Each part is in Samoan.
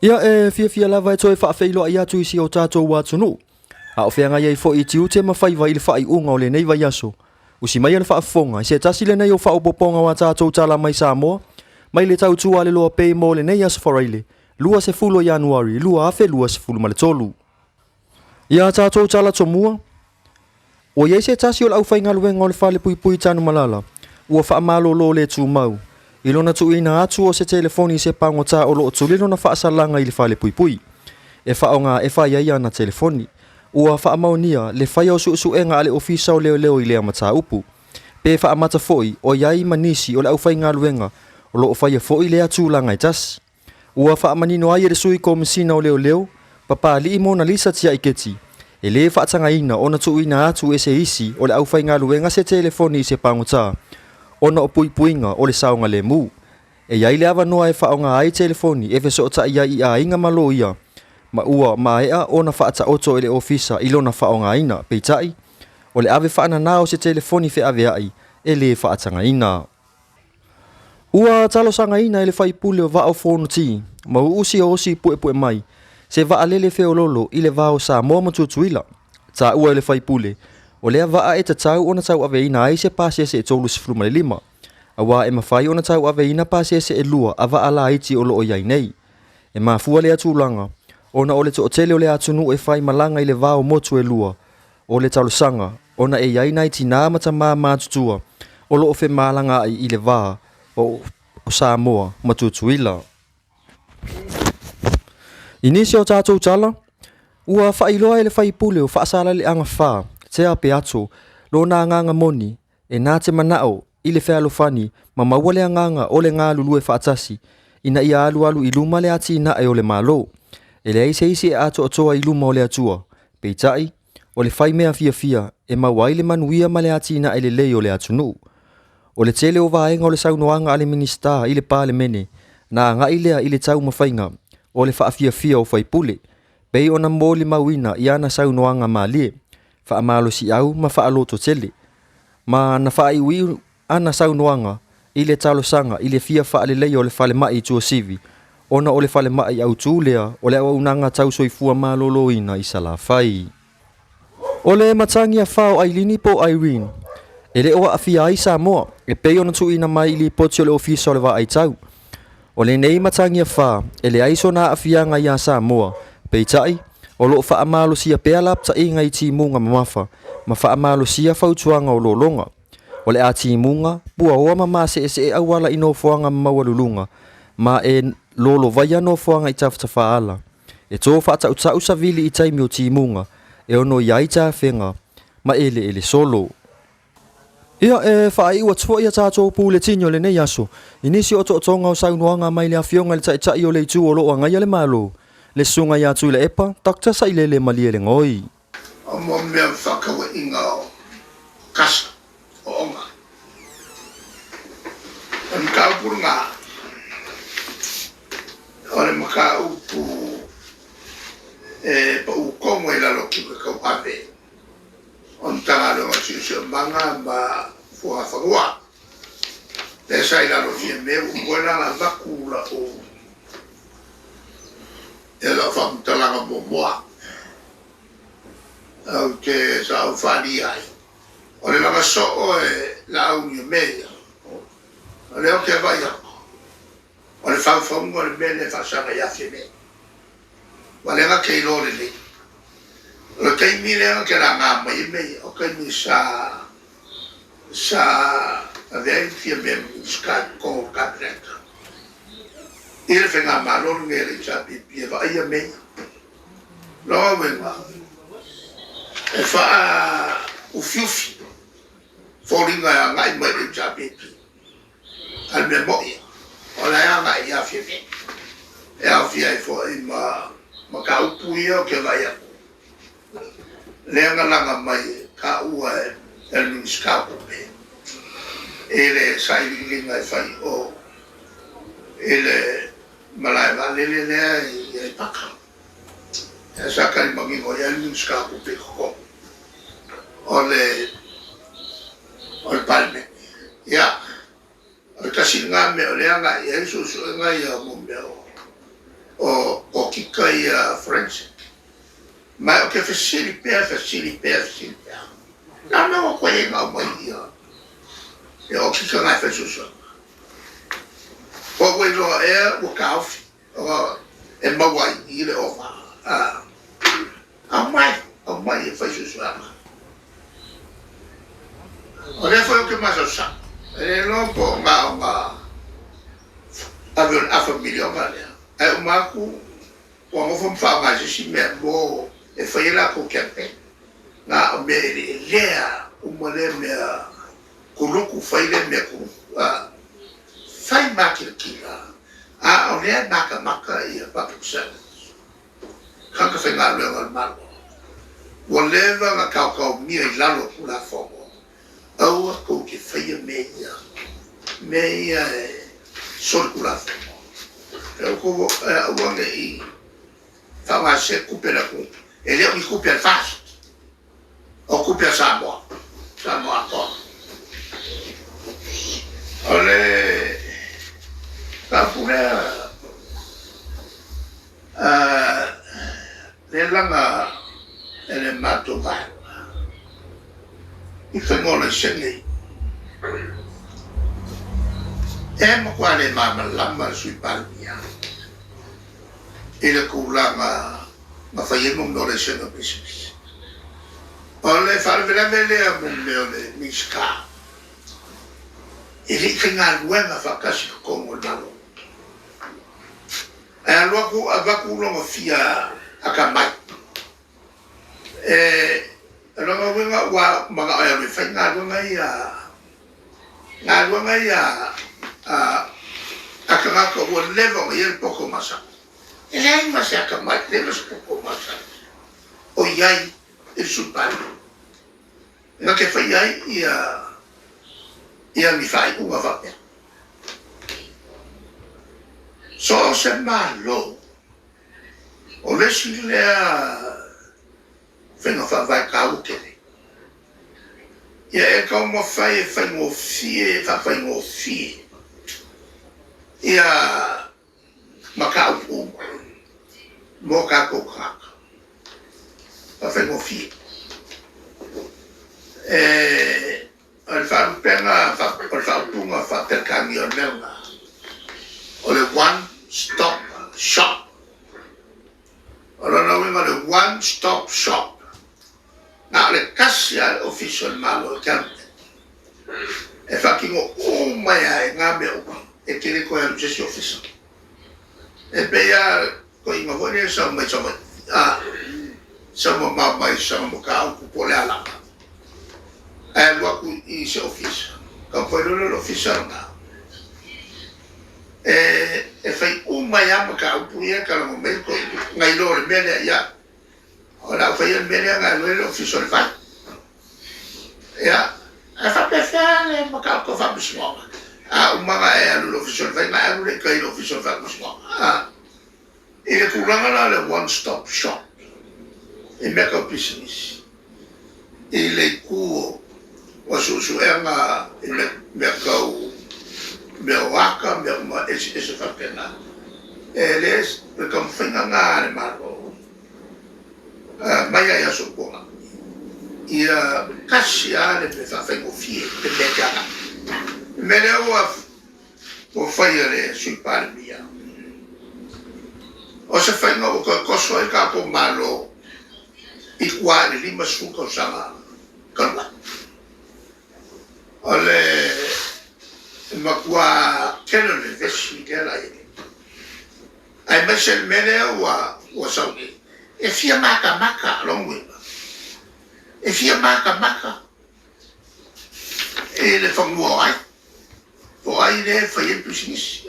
Ia, e fiafia lava e toe faafeiloai atu i si o tatou atunuu, a o feagai ai foi i tiute ma faiva i le faaiuga o lenei vaiaso. Usi maia le faafofoga i se tasi lenei o faaopoopoga o a tatou tala mai Samoa, mai le tautua a le Loa Pei mo lenei aso Faraile, 20 o Ianuari 2023. Ia a tatou tala tomua, ua i ai se tasi o le aufaigaluega o le Falepuipui Tanumalala ua faamalolo le tumau i lona tuuina atu o se telefoni i se pagota o lo o tuli lona faasalaga i le Falepuipui e faaaoga e fai ai ana telefoni. Ua faamaonia le faia o suesuega a le Ofisa o Leoleo i lea mataupu. Pe faamata foi o i ai ma nisi o le aufaigaluega o lo o faia foi lea tulaga e tasi. Ua faamanino ai e le Sui Komesina o Leoleo, Papalii Monalisa Tiaiketi, e lē faatagaina ona tuuina atu e se isi o le aufaigaluega se telefoni i se pagota ona o puipuiga o le saogalemu. E i ai le avanoa e faaaoga ai telefoni e fesootai ai i aiga ma loia, ma ua maea ona faataoto e le Ofisa i lona faaaogaina, peitai, o le ave faanana o se telefoni feaveai e lē faatagaina. Ua talosagaina e le faipule o Vaa o Fonoti ma Uusi o Osi Puepue mai se vaalele feoloolo i le va o Samoa ma Tutuila. Taua e le faipule, o lea vaa e tatau ona tauaveina ai se pasese e 35, auā e mafai ona tauaveina pasese e lua a vaa laiti o lo o i ai nei. E mafua lea tulaga ona o le toatele o le atunuu e fai malaga i le va o motu e lua, O le talosaga, ona e i ai nai tinā ma tamā matutua o lo o femalagaai i le va o Samoa ma Tutuila. I nisi o tatou tala, ua faailoa e le faipule o Faasaleleaga 4, Tea Peato, lona agaga moni e na te manao i le fealofani ma maua le agaga o le galulue faatasi ina ia alualu i luma le atinae o le Malo. E leai se isi e atoatoa i luma o le Atua, peitai, o le fai mea fiafia e maua ai le manuia ma le atinae lelei o le atunuu. O le tele o vaega o le saunoaga a le Minisita i le Palemene na agai lea i le taumafaiga o le faafiafia o faipule, pei ona molimauina i ana saunoaga malie, faamalosiau ma faalototele, ma na faaiuiu ana saunoaga i le talosaga i le fia faaleleia o le falemai i Tuasivi ona o le falemai autu lea o le auaunaga tau soifua maloloina i Salafai. O le matagi afa o Ailini po o Irene, e le o aafia ai Samoa e pei ona tuuina mai i lipoti o le Ofisa o le Vaai Tau. O lenei matagi afa e leai sona aafiaga iā Samoa, peitai, o lo o faamalosia pea lapataiga i timuga mamafa ma faamalosia fautuaga o lologa. O le a timuga, puaoa ma maseesee auala i nofoaga maualuluga, ma e lolovaia nofoaga i tafatafaala. E tō faatautau savili i taimi o timuga e ono i ai tafega ma eleele solo. Ia, e faaiu atu foi a tatou puletini o lenei aso i nisi o otootoga o saunoaga mai le Afioga i le Taitai o le Itu o lo o agaia le Malo, le Susuga ia Tuilaepa, Doctor Sailele Malielegaoi. O mo mea whakawaiinga o kasa o onga. O le mataupu lena, o le mataupu e pau tonu ai i lalo o tiute tauave o le Matagaluega o Siosiomaga ma Fuagafanua. Lea sa i lalo o Fiame ua mue la ona avatu lau e lau faamatalaga muamua ou te sa ou faaalia ai. O le laga soo e laau ia mea ia, o lea ou te vaai atu, o le faufauga o le mea lea e faasaga ia Fiame. Ua lea na te iloa lelei. O le taimi lea na te laga mai ai mea ia, o taimi sa sa avea ai Fiame ma Minisita i totonu o le Kapeneta. I le faigamalo lenei a le HRPP e vaaia mea ia. Lona uiga, e faaufiufi foliga e agai mai i le HRPP. A o le mea moni, o la e agai ia Fiame. E aofia ai foi ma mataupu ia ou te vaai atu, lea na laga mai e taua e le Minisita o Tupe i le sailiiliga e fai o i le malae vaalele lea i Aleipata. Sa tali manino i ai le Minisita o Tupe i totonu o le o le Palemene. Ia, o le tasi lena mea o lea e agai i ai suesuega ia o mea o okika ia forensic. Ma ou te fesili pea, fesili pea, fesili pea. Na mea ua koe ngau mai ia. E okika ngai whai susuanga. Po ua iloa ea ua kaofi. O e maua ai i le ova. Aumai, aumai e fai suesuega. O lea foi ou te masausau. E le iloa po o na ona ave o le afa miliona lea. Ae uma atu ua nofo ma faaaoga i se isi mea mo e fai ai latou campaign. Na o mea eleelea uma lea mea kuluku fai lea mea kuluku. Fai makilatila a o lea e matamata ia public servants. Tagata faigaluega o le Malo. Ua leva ona taotaomia i lalo o Tulafono, aua tou te faia mea ia, mea ia e solitulafono. E outou aua ne i faaaogasese tupe a le atunuu. E le o ni tupe a le FAST, o tupe a Samoa, Samoa atoa. O le mataupu lea, lea laga e le matou vaega i faiga o laisene e matua le malamalama le Sui Palemia i le tulaga na fai ai mo mea o laisene o pisinisi. O le faalavelave lea mo mea o le Minisita e le i faigaluega faatasi i totonu o le Malo. Ae alu atu avatu lona fia atamai. E o lona uiga ua manao e alu e fai galuega ia galuega ia a tagata ua leva ona i ai le poto masani. E leai ma se atamai, leai ma se poto masani o i ai i le Sui Palemia. Na te faia ai ia ia ni faaiuga faapea. So o se Malo, o le isi lea faiga faavae taua tele. Ia e taumafai e faigofie, e faafaigofie ia mataupu uma mo tatou tagata. Faafaigofie. E o le faalupega, o le faaupuga faa-Peretania o le mea lena, o le one stop shop. O lona uiga o le one stop shop, na o le tasi lava le ofisa o le Malo e te alu i ai e faatino uma ai lava i ngā mea uma, e te le toe alu i se isi ofisa. E pei lava toeaina foi lea e sau mai Savaii, a, sau mamao mai sana mataupu po o le a lava, ae alu atu i se ofisa, taumafai loa lea o le ofisa lena e fai uma ai lava mataupu ia e talanoa mai ai le toeaina, nai lo le mea lea, ia, o le a ou faia le mea lea ona alu ai le ofisa o le vai. Ia, ae faapefea le mataupu tau faamasinoga? A uma ona e alu i le Ofisa o le Vai, ona e alu lea i tai i le Ofisa o le Faamasinoga. A, i le tulaga la o le one stop shop i mea tau pisinisi, i le itu o suesuega i mea tau mea o aka, mea uma eseese faapena, e le, o le taumafaiga lena a le Malo mai ai aso ua ia tasi lava le mea faafaigofie le mea e te agai. O le mea lea ua fai e le Sui Palemia, o se faiga ua toe toso ai le tatou Malo i tua i le 50 tausaga talu ai. O le matua tele o le vevesi lea la i ai nei. Aemaise le mea lea ua sau nei, e fia matamata lona uiga, e fia matamata i le fanua o ai, po o ai lea e fai ai le pisinisi.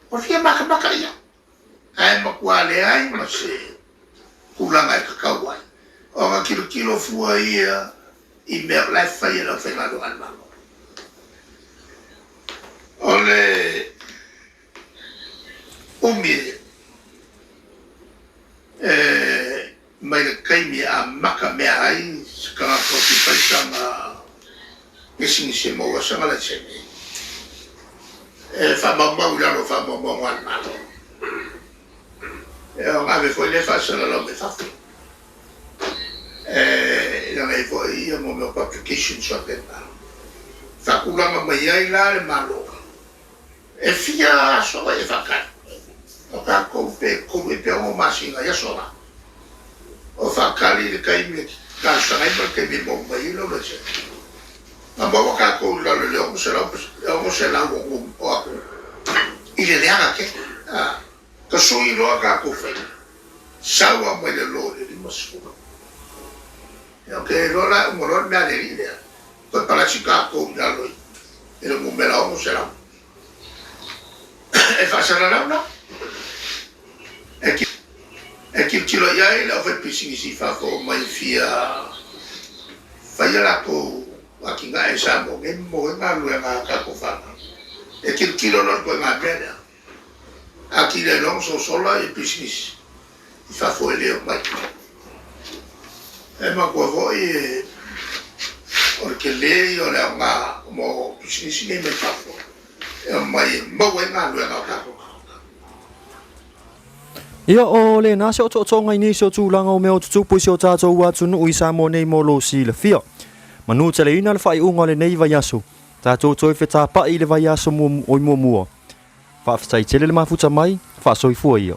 Ua fia matamata ia, ae matua leai ma se tulaga e tatau ai ona tilotilo fua ia i mea o la e fai e le aufaigaluega a le Malo. O le umi e mai le taimi e amata mea ai se tagata o fia fai sana pisinisi e maua sana laisene e faamaumau i lalo o faamaumauga a le Malo. E ona ave foi lea faasalalau mai fafo. E leaga e i ai foi ia mo mea o publications faapena. Faatulaga mai ai la le Malo e fia aso ai e faatali. O tatou pe 3 pe 6 masina i aso la. O faatali i le taimi e talosaga ai ma le taimi e maua mai ai lau laisene. Na maua tatou i lalo i le 600 o aku i le leaga tele. Ka sui loa tatou faiga, sau lava mai le lo i le 50. Ia ou te iloa la e uma loa le mea a le alii lea, toe palasi tatou i lalo i le numera 600. E faasalalau la. E tilotilo i ai le aufaipisinisi i fafo o omai e fia fai a latou atinae i Samoa nei ma maua ai galuega a tatou fanau. E tilotilo loa i le ituaiga mea lea. Atili ai loa ona sosola ia pisinisi i fafo e le omai. E manatua foi o le tele ia o le aoga mo pisinisi nei mai fafo e omai e maua ai galuega a tatou tagata. Ia, o lena se otootoga i nisi o tulaga o mea o tutupu i si o tatou atunuu i Samoa nei mo lou silafia. Manu teleina le faaiuga o lenei vaiaso. Tatou toe fetapa'i i le vaiaso oi muamua. Faafetai tele le mafuta mai, faasoifua ia.